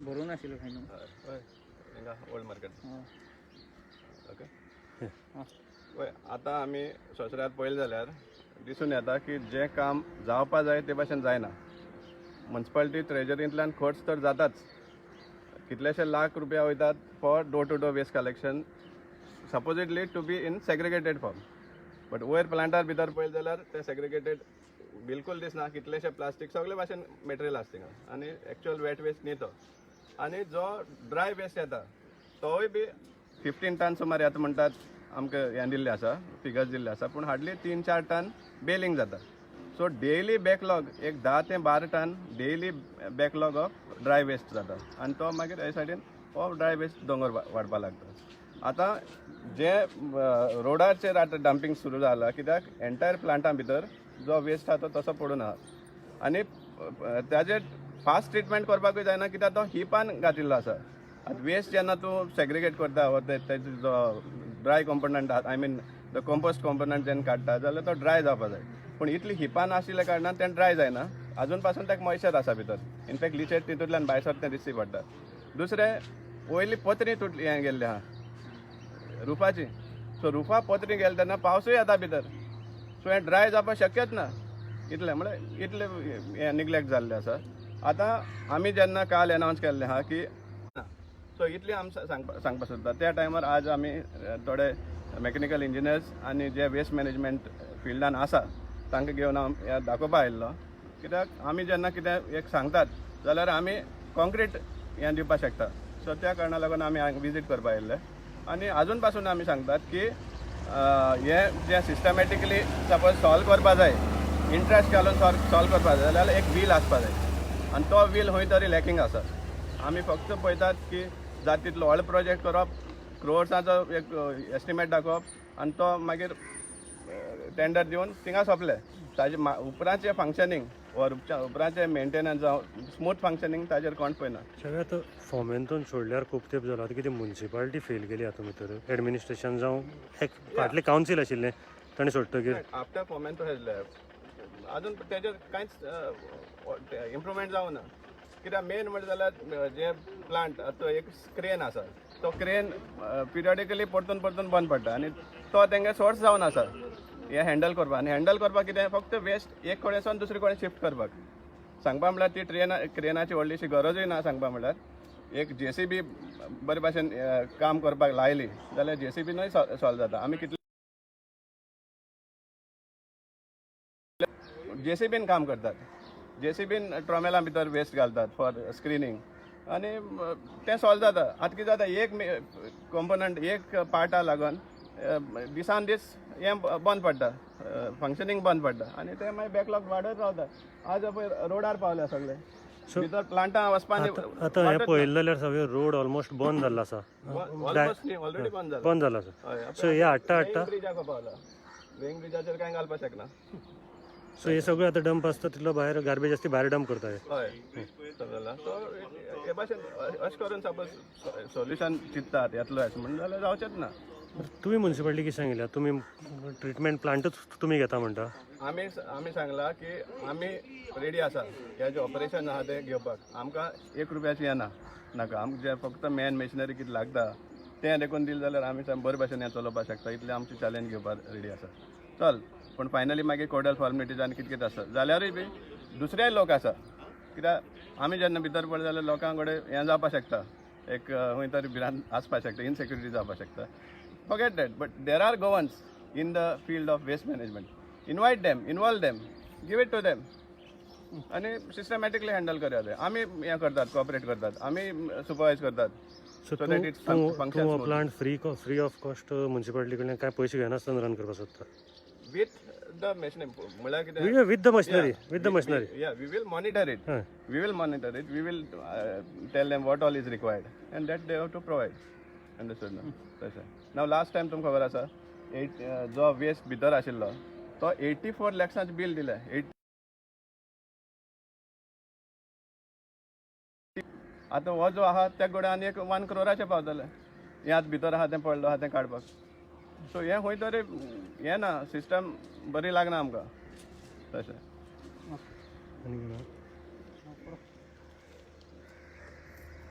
भरून आशिल्लो खंय न्हू. हय, हिंगा ओल्ड मार्केट. ओके. पळय, आतां आमी सोसऱ्यार पळयलें जाल्यार दिसून येता की जें काम जावपा जाय ते भाशेन जायना. मुन्सिपालिटी ट्रेजरींतल्यान खर्च तर जाताच, कितलेशे लाख रुपया वयतात for door to door waste collection, supposedly to be in segregated form, but वयर प्लांटार भितर पळयलें जाल्यार तें सेग्रिगेटेड बिलकूल दिसना. कितलेशे प्लास्टीक सगळे भाशेन मटेरियल आसा थिंगा आनी एक्चुअल वेट वेस्ट न्ही तो. आनी जो ड्राय वेस्ट येता तोय बी 15 टन सुमार येता म्हणटात, आमकां हें दिल्लें आसा, फिगर्स दिल्ले आसा, पूण हार्डली 3-4 टन बेलिंग जाता. सो डेली बॅकलॉग एक 10 ते 12 ton daily backlog of dry waste जाता आनी तो मागीर हे सायडीन हो ड्राय वेस्ट दोंगर वाडपाक लागता. आतां जे रोडाचेर आतां डंपींग सुरू जाला, कित्याक एंटायर प्लांटा भितर जो वेस्ट आहा तो तसो पडून आहा आनी ताजेर फास्ट ट्रिटमेंट करपाकूय जायना, कित्याक तो हिपान घातिल्लो आसा. आतां वेस्ट जेन्ना तूं सेग्रिगेट करता वा तेजो जो ड्राय कॉम्पोनंट आहा, I mean the compost component जेन्ना काडटा जाल्यार तो ड्राय जावपा जाय, पूण इतली हिपान आशिल्ल्या कारणान तें ड्राय जायना, आजून पासून ताका मॉइश्चर आसा भितर. इनफॅक्ट लिचेट तितूंतल्यान भायर सरता तें दिश्टी पडटा. दुसरें, वयली पत्री तुटली हें गेल्ली आहा रुफाची, सो रुफा पत्री गेले तेन्ना पावसूय येता भितर, सो हें ड्राय जावपाक शक्यच ना. इतलें म्हळ्यार इतलें हें निग्लेक्ट जाल्लें आसा. आतां आमी जेन्ना काल एनावन्स केल्लें आहा की, सो इतलें आमी सांगपाक सोदता. त्या टायमार आज आमी थोडे मॅकॅनिकल इंजिनियर्स आनी जे वेस्ट मॅनेजमेंट फिल्डान आसा तांकां घेवन हांव हें दाखोवपा आयिल्लो, कित्याक आमी जेन्ना कितें एक सांगतात जाल्यार आमी कॉन्क्रीट हें दिवपाक शकता. सो त्या कारणा लागून आमी हांगा विजीट करपा आयिल्ले आनी आजून पासून आमी सांगतात की हें जें सिस्टमॅटिकली सपोज सॉल्व करपा जाय, इंट्रस्ट घालून सॉल्व करपा जाय जाल्यार एक व्हील आसपा जाय आनी तो व्हील खंय तरी लॅकिंग आसा. आमी फक्त पळयतात की जाता तितलो व्हडलो प्रोजेक्ट करप, क्रोर्साचो एक एस्टिमेट दाखोवप आनी तो मागीर टेंडर दिवन थिंगा सोंपले. ताजे उपरांतचें फंक्शनींग ऑर उपरांतचें मेंटेनन्स जावं स्मूथ फंक्शनींग ताजेर कोण पळयना. सगळें आतां फोमेंतून सोडल्यार खूब तेंप जालो. आतां कितें मुन्सिपालिटी फेल गेली हातूंत भितर, एडमिनिस्ट्रेशन जावं एक फाटलें कावन्सील आशिल्लें ताणें सोडटकीर आफ्टर फोमेंतो हेज लेफ्ट अजून तेजेर कांयच इम्प्रुवमेंट जावना. कित्याक मेन म्हणलें जाल्यार जे प्लांट तो एक क्रेन आसा, तो क्रेन पिरियडिकली परतून परतून बंद पडटा आनी तो तेंगे सोर्स जावन आसा हें हँडल करपाक. आनी हँडल करपाक कितें, फक्त वेस्ट एक कडेन सावन दुसरे कडेन शिफ्ट करपाक. सांगपा म्हणल्यार ती क्रेनाची व्हडलीशी गरजूय ना. सांगपा म्हणल्यार एक जेसीबी बरे भाशेन काम करपाक लायली जाल्यार जेसीबीनूय सॉल्व जाता. आमी कितले जेसीबीन काम करतात, जेसीबीन ट्रॉमेला भितर वेस्ट घालतात फॉर स्क्रिनींग आनी तें सॉल्व जाता. आतां कितें जाता, एक कॉम्पोनंट एक पार्टा लागून दिसान दीस हें बंद पडटा, फंक्शनींग बंद पडटा आनी तें मागीर बॅकलॉग वाडत रावता. आज पळय रोडार पावल्या सगळे, भितर प्लांटां वचपा. आतां हें पळयलें जाल्यार सगळे रोड ऑलमोस्ट बंद जाल्लो आसा. ऑलमोस्ट न्ही, ऑलरेडी बंद जाला. बंद जालो आसा. सो हे हाडटा हाडटा ब्रिजाक पावला, वेंग ब्रिजाचेर कांय घालपाक शकना. सो हे सगळे आतां डंप आसता तितलो भायर गार्बेज आसता ती भायर डंप करता हे. हय, समजला. सो हे भाशेन अशें करून सपोज सोल्युशन चिंततात येतलो अशें म्हणून जाल्यार जावचेंच ना. तुमी मुन्सिपालिटी कितें सांगिल्लें, तुमी ट्रिटमेंट प्लांटूच तुमी घेता म्हणटा? आमी आमी सांगला की आमी रेडी आसा हे जे ऑपरेशन आहा तें घेवपाक. आमकां एक रुपयाची येना नाका, आमकां जे फक्त मॅन मशिनरी कितें लागता तें देखून दिलें जाल्यार आमी बरे भाशेन हें चलोवपाक शकता. इतलें आमचें चॅलेंज घेवपाक रेडी आसा. चल, पूण फायनली मागीर कोडल फॉर्मेलिटीज आनी कितें कितें आसा जाल्यारूय बी दुसरेय लोक आसा, कित्याक आमी जेन्ना भितर पडले जाल्यार लोकां कडेन हें जावपाक शकता, एक खंय तरी भिरांत आसपाक शकता, इनसेक्युरिटी जावपाक शकता. Forget that, but there are Goans in the field of waste management. Invite them, involve them, give it to them आनी सिस्टमॅटिकली हँडल करया ते. आमी हें करतात, कॉपरेट करतात, आमी सुपरवायज करतात. So So that it functions तूं हो smoothly. Plant free of cost municipality कडल्यान कांय पयशे घेनासतना रन करपाक सोदता? विथ the machinery म्हळ्यार कितें? With the machinery, with the machinery. Yeah, we will monitor it. हय. We will monitor it. We will tell them what all is required and that they have to provide. Understood ना? तशें नाव last time तुमकां खबर आसा, eight जो waste भितर आशिल्लो तो 84 लॅक्सांचें बील दिलें. एट आतां हो जो आहा त्या कडेन आनी एक 1 क्रोराचें पावतलें. हें आतां भितर आहा तें पडलो आहा तें काडपाक. सो हें खंय तरी हें ना, सिस्टम बरी लागना आमकां तशें. आनी